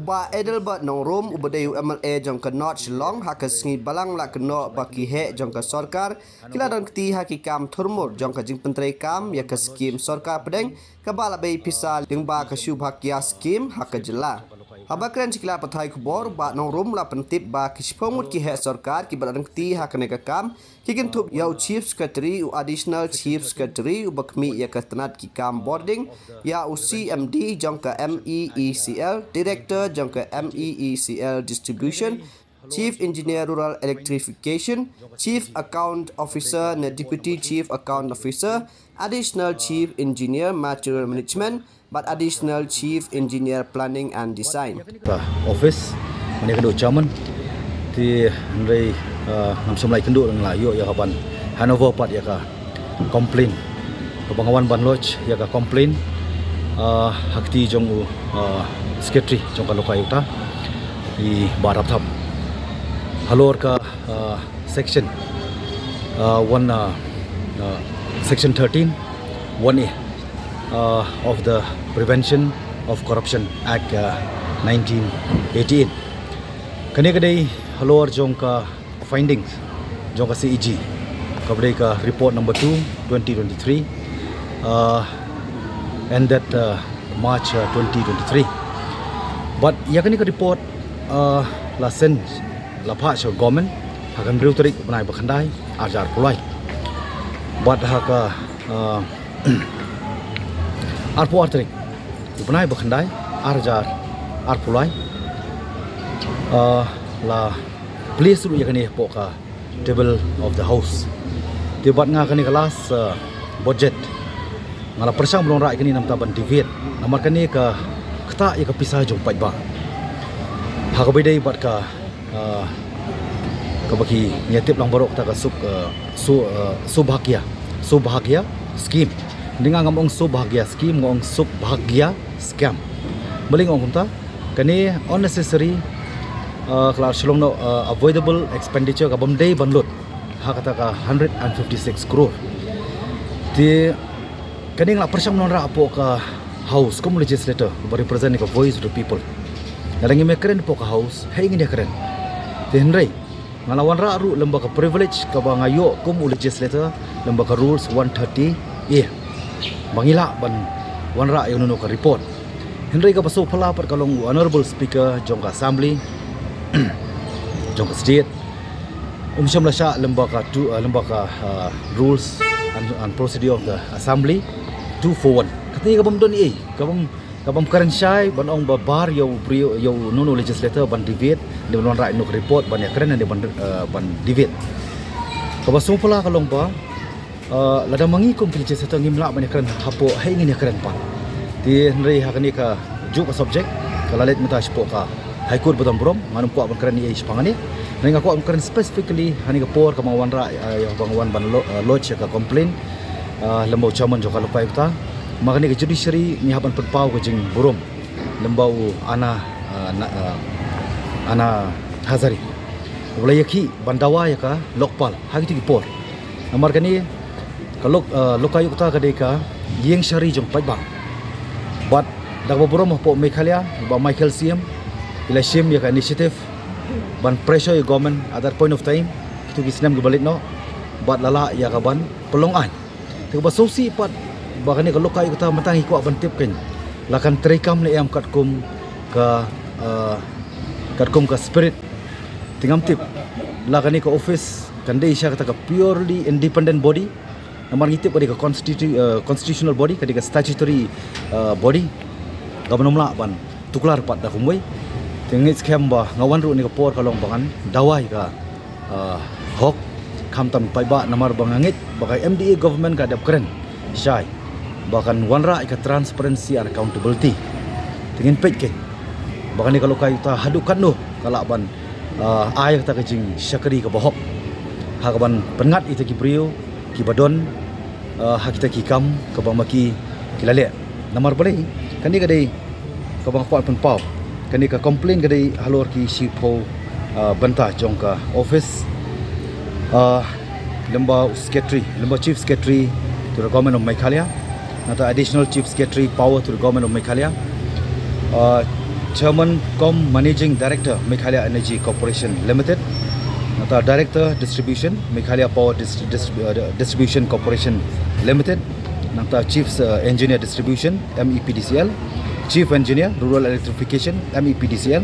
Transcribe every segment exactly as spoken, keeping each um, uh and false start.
Bah Adelbert Nongrum uba dei u M L A jong ka North Shillong ha ka sngi Balang la kynnoh ba ki heh jong ka sorkar ki la don kti ha ki kam thurmur jong ka jingpyntrei kam ïa ka skim sorkar pdeng kaba la bei pisa lyngba ka Saubhagya skim ha ka jylla. Haba kren sha ki lad pathai khubor, Bah Nongrum la pyntip ba ki shiphew ngut ki heh sorkar kiba la don kti ha kane ka kam ki kynthup ïa u Chief Secretary, u Additional Chief Secretary uba khmih ïa ka tnat ki kam bording, ïa u C M D jong ka M E E C L, Director jong ka M E E C L Distribution, Chief Engineer Rural Electrification, Chief Account Officer ne Deputy Chief Account Officer, Additional Chief Engineer Material Management bad Additional Chief Engineer Planning and Design. Ka office, mane ka dok chairman, te hynrei, uh, ngam shym la ïakynduh, nga la ïoh ïa ka ban handover pat ïa ka complaint. Kaba nga wan ban lodge ïa ka complaint, uh, ha kti jong u, uh, secretary jong ka Lokayukta, i Bah Rapthap. Halor ka, uh, section, uh, one, uh, uh, section thirteen, one A, uh, of the Prevention of Corruption Act, uh, nineteen eighty-eight. Kane ka dei halor jong ka findings jong ka C A G, kaba dei ka report number two, twenty twenty-three, uh, ended, uh, March, uh, twenty twenty-three. Bad ïa kane ka report, uh, la send, la phah sha government ha ka hynriew tarik u bnai ba khyndai, ar hajar arphew lai. Bad ha ka, uh, arphew ar tarik u bnai ba khyndai, ar hajar arphew lai, uh, la place ruh ïa kane hapoh ka table of the House. Te bad nga kane ka last, uh, budget, nga la pyrshang ban wanrah ïa kane namar ban deviate, namar kane ka ktah ïa ka pisa jong paidbah. Ha kaba ïadei bad ka, uh, kaba ki ïatip lang baroh kata ka sub, uh, su, uh, Saubhagya, Saubhagya scheme. Hynrei nga ngam ong Saubhagya scheme, nga ong Saubhagya scam. Balei nga ong kumta? Kane unnecessary, uh, ka la shu long noh, uh, avoidable expenditure kabym dei ban lut ha kata ka hundred and fifty-six crore. Te kane nga la pyrshang ban wanrah hapoh ka House kum u legislator ba represent ïa ka voice of the people. Lada ngim ïakren hapoh ka House, haei ngin ïakren? Te hynrei nga la wanrah ruh lyngba ka privilege kaba nga ïoh kum u legislator lyngba ka rules one thirty A, ba ngi lah ban wanrah ïa uno uno ka report. Hynrei kaba sngewphylla pat ka long u honorable speaker jong ka assembly jong ka state um shym la shah lyngba ka tu, uh, lyngba ka, uh, rules and, and procedure of the assembly two four one. Kata ka bym don ei, ka bym, ka bym kren shai ban ong ba bar ïa u briew, ïa uno uno legislator ban deviate, ne ban wanrah ïa uno ka report ban ïakren, ne ban, uh, ban deviate. Kaba sngewphylla ka long ba, uh, lada ma ngi kum ki legislator ngim lah ban ïakren hapoh, haei ngin ïakren pat? Te hynrei ha kane kajuh ka subject ka la leit mynta shapoh ka High Court ba don burom, ngam kwah ban kren ei shaphang kane. Hynrei nga kwah ban kren specifically ha kane ka por kaba nga wanrah, uh, ïa kaba nga wan ban lo-, uh, lodge ïa ka complaint, uh, lyngba u chairman jong ka Lokayukta. Namar kane ka judiciary ngi hap ban pynpaw ka jingburom lyngba u Anna, uh, na, uh, Anna Hazari, u la ïakhih ban dawa ïa ka Lokpal ha kito ki por. Namar kane ka Lok, uh, Lokayukta ka dei ka ïing shari jong paidbah. Bad da kaba burom hapoh Meghalaya, Bah Michael C M i la shim ïa ka initiative ban pressure ïa government at that point of time, kito ki snem kiba leit noh, bad la lah ïa ka ban pynlong aiñ. Te kaba sngewsih pat ba kane ka Lokayukta mynta ngi kwah ban tip kein la kan treikam ne em katkum ka, uh, katkum ka spirit. Te ngam tip la kane ka office kan dei sha kata ka purely independent body. Namar ngi tip ka dei ka constitu-, uh, constitutional body, ka dei ka statutory, uh, body. Kaba nym lah ban tuklar pat da kumwei. Te ngeit skhem ba nga wan ruh ha kane ka por ka long ba ngan dawa ïa ka, uh, hok, khamtam paidbah, namar ba nga ngeit ba ka M D A government ka dep kren shai ba kan wanrah ïa ka transparency and accountability. Te ngin peit kein ba kane ka Lokayukta haduh katno ka lah ban, uh, ai kata ka jingshakri kaba hok ha kaban pynngat ïa kita ki briew kiba don, uh, ha kita ki kam kaba ma ki ki la leh. Namar balei? Kane ka dei kaba nga kwah pynpaw. Kane ka complaint ka dei halor ki shiphew, uh, bynta jong ka office, uh, lyngba u secretary, lyngba chief secretary to the government of Meghalaya, nangta additional chief secretary power to the government of Meghalaya, uh, Chairman cum Managing Director, Meghalaya Energy Corporation Limited. Nangta Director Distribution, Meghalaya Power Dis- Dis- uh, Distribution Corporation Limited. Nangta Chief uh, Engineer Distribution, M E P D C L. Chief Engineer Rural Electrification, M E P D C L.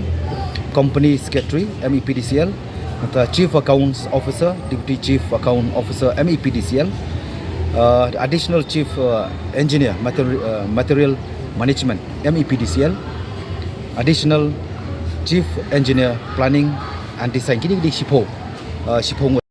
Company Secretary, M E P D C L. Nangta Chief Accounts Officer, Deputy Chief Account Officer, M E P D C L. Uh, Additional Chief uh, Engineer Materi- uh, Material Management, M E P D C L. Additional Chief Engineer Planning and Design. Kine ki dei shiphew. Uh, shiphew ngut.